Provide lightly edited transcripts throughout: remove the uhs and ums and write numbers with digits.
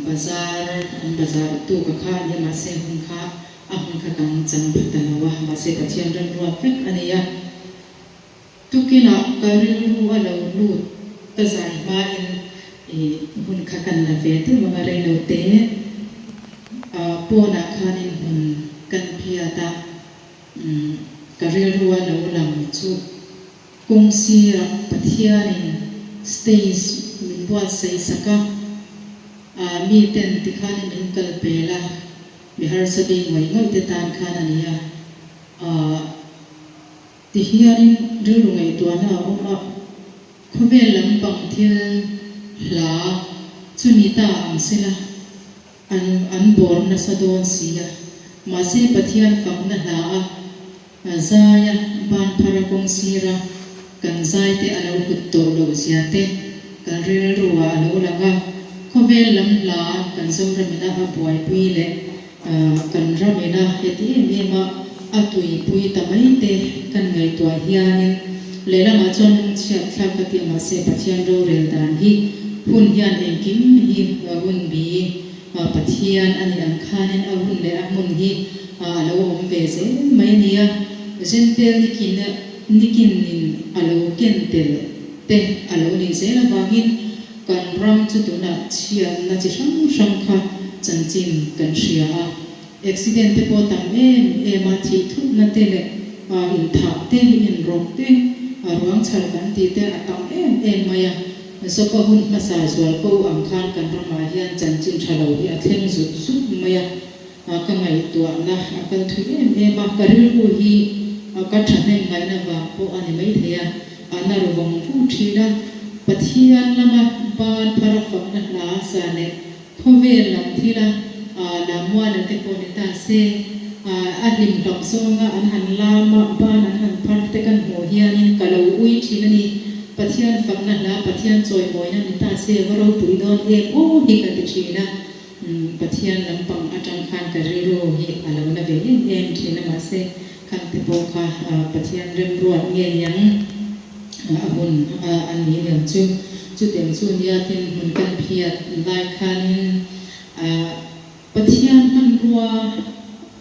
Bazar an bazar tuk a kha a nia mahse hun kha a hun kha kan chang pha ta lo a, mahse Pathian remruat vek a ni a. Tukinah ka rilru a lo lut ka zai hmain i hun kha kan la ve deuh ang a rei lo te. Pawnah khanin hmun kan phiat a, ka rilru a lo lang chu kawng sirah Pathianin stage min buatsaih sak a, miten tikhanin min kal pel a, mi harsa bik ngawih ngawih te tan khan a ni a. Ti hianin rilru ngaihtuahna a awm a, khawvel lampang thil hla chu ni ta ang sela an an bawr nasa dawn si a. Mahse Pathian fakna hla a zaia ban phara kawng sira kan zai te a lo hlut tawh loh zia te kan rilru ah a lo lang a, khawvel lam hla kan Zoramina a buaipui leh Kan ramina heti em em a a tuipui ta mai te kan ngaihtuah hianin lehlamah chuan lungchhiat thlak ka ti a mahse Pathian rorel dan hi hun hian engkim hi hun bi Pathian a nih ang khanin a hun leh a hmun hi a lo awm ve zel mai a nia. Zentel nikin nikinin a lo ken tel te a lo nih zel avangin Kan ram chu tunah chhiatna chi hrang hrang kha chanchin kan hria a, accident te pawh tam em em a, thih thutna te leh inthah te, inrawk te, ruang chhar kan tih te a tam em em mai a. Zopa hun hmasa zual ko ang khan kan ramah hian chanchin tha lo hi a thleng zut zut mai a, ka ngaihtuahna a kal thui em em a, ka rilru hi ka thahnem ngaihna vang pawh a ni maithei a. A nar vawng vawng thin a, Pathian lama ban phar a fakna hla sa leh khawvel lam thila Lamuana te pawh ni ta se, a hlim hlawm zawnga an han lam a, ban an han phar te kan hmuh hianin ka lo ui thin a ni. Pathian fakna hla, Pathian chawimawina ni ta se va ropui dawn em aw hi ka ti thin a. Pathian lampang atang khan ka rilru hi a lo na ve em em thin a, mahse khang te pawh kha Pathian remruat nge niang a hun a ni niang chu. Chutiang chu nia tin hmun kan phiat lai khanin Pathian hmanrua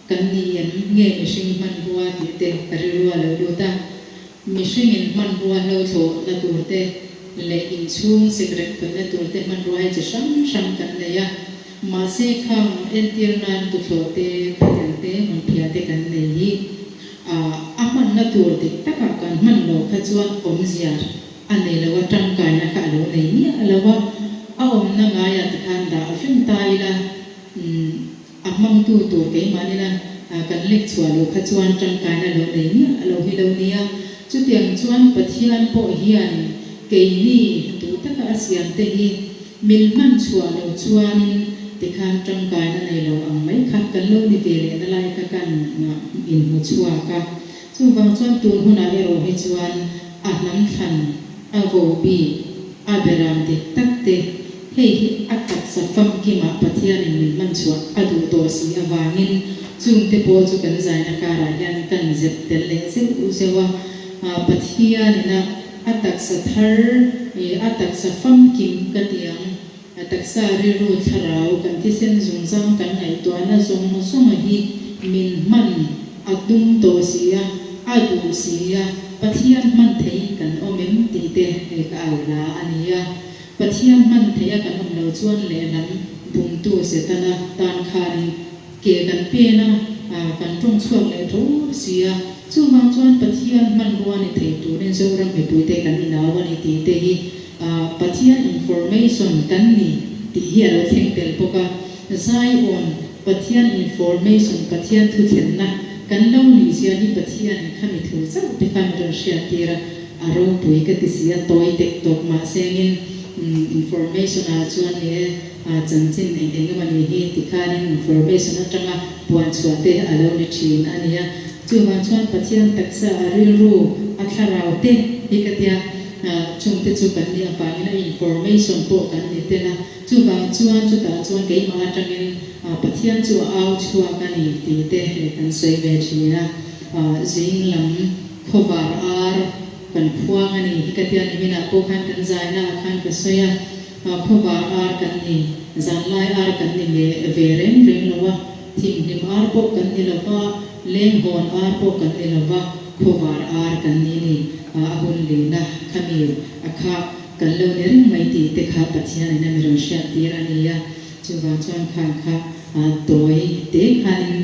kan ni em nge mihring hmanrua tih te ka rilru a lo lut a. Mihringin hmanrua hlo thlawhna tur te leh inchhung sikrek khawihna tur te hmanrua hi chi hrang hrang kan nei a. Mahse khang entir nan tuthlawh te, phel te, hmunphiah te kan nei hi a hmanna tur dik takah kan hman loh kha chuan awmzia a nei lo a, tangkaina kha a lo nei miah lo a. A awmna ngaiah tikhan dah reng ta ila. A hmangtu tur keimahni la kan lek chhuah loh kha chuan tangkaina lo nei miah lo hi lo nia. Chutiang chuan Pathian pawh hianin keini duh taka a siamte hi min hman chhuah loh chuanin tikhan tangkaina nei lo ang mai kha kan lo ni ve lehna lai kha kan inhmu chhuak a. Chuvang chuan tun hunah erawh hi chuan a hnam thlan a vo bik a beram dik tak te Hei hi a taksa famkimah Pathianin min hman chhuah a duh tawh si avangin chungte pawh chu kan zaina karah hian kan zep tel leh zeuh zeuh a. Pathianin a a taksa thar ih a taksa famkim ka ti ang, a taksa rilru thlarau kan thisen zungzam kan ngaihtuahna zawng zawnga hi min hman a tum tawh si a, a duh si a, Pathian hman theiin kan awm em tih te ka au hla a ni a. Pathian hman theih a kan awm lo chuan lehlam bumtu Setana tan khanin ke kan pen a, kan tawng chhuak leh tho si a. Chuvang chuan Pathian hmanrua ni thei turin Zoram mipuite kan inau a ni tih te hi Pathian information kan ni tih hi a lo thleng tel bawk a. Zion Pathian information, Pathian thuthlenna kan lo nih zia hi Pathianin khami thu chauh te kha min rawn hriattir a. A ropui ka ti si a, tawi tek tawp mahsengin information ah chuan ni e, chanchin eng eng emaw ni hi ti khanin information atanga puan chhuah te a lo ni thin a nia. Chuvang chuan Pathian taksa a rilru a thlarau te hi ka tia, chungte chu kan nih avangin a information pawh kan ni tel a, chuvang chuan chutah chuan keimah atangin Pathian chu a au chhuak a ni tih te kan sawi ve thin a, zing lam. Khawvar ar kan phuang a ni hi ka tia niminah pawh khan kan zaina ah khan ka sawi a. Khawvar ar kan ni, zanlai ar kan ni me ve reng reng lo a, thimhlim ar pawh kan ni lo va, lenghawn ar pawh kan ni lo va, khawvar ar kan ni ni. A hun lina khami a kha kan lo ni reng mai tih te kha Pathianin a mi rawn hriat tir a ni a, chuvang chuan khan kha tawi te khanin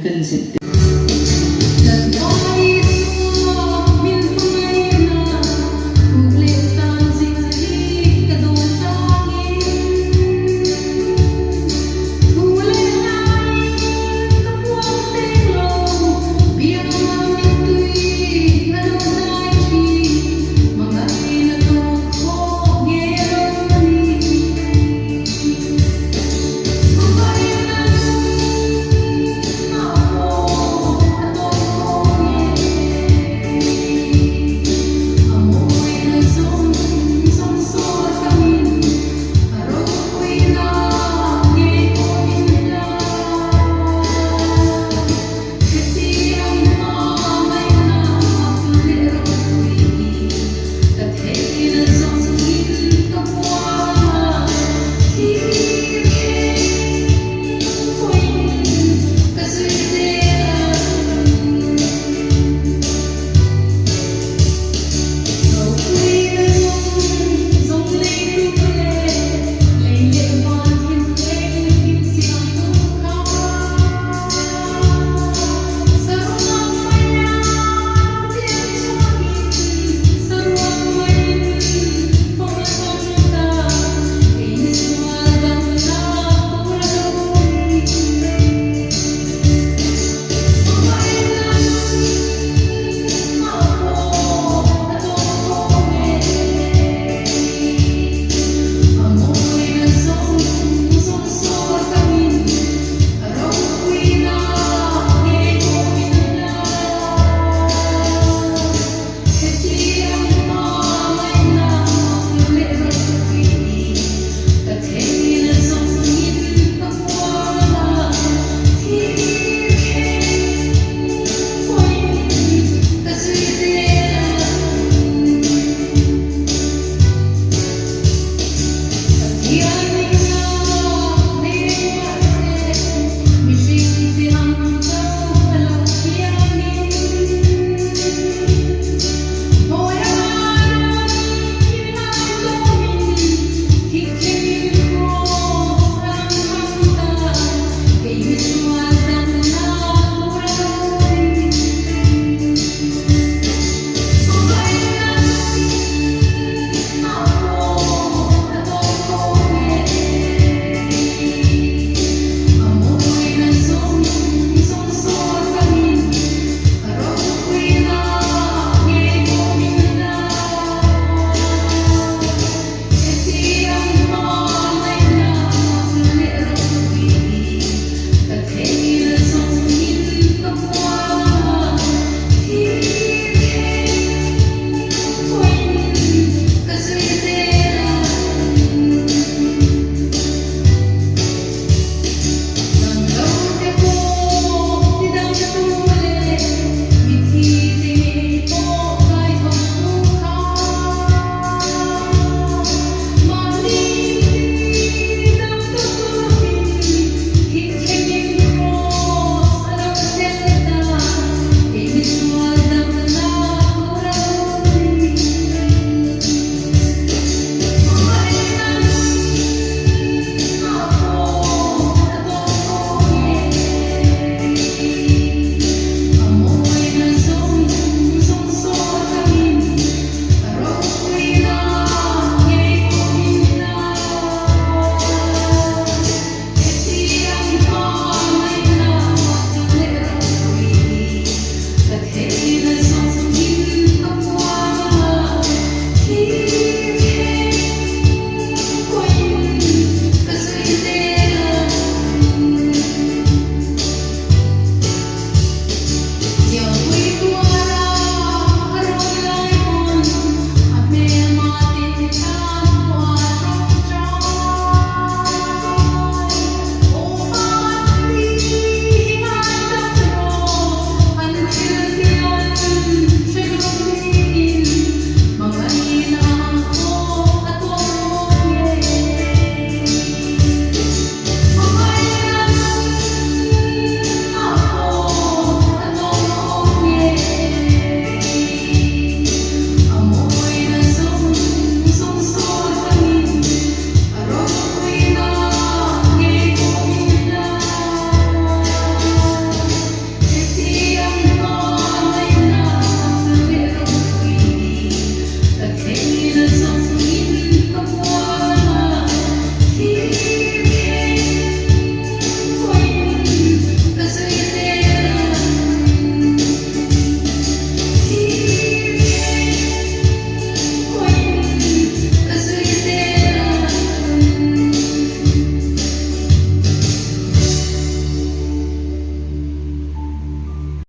kan zep te.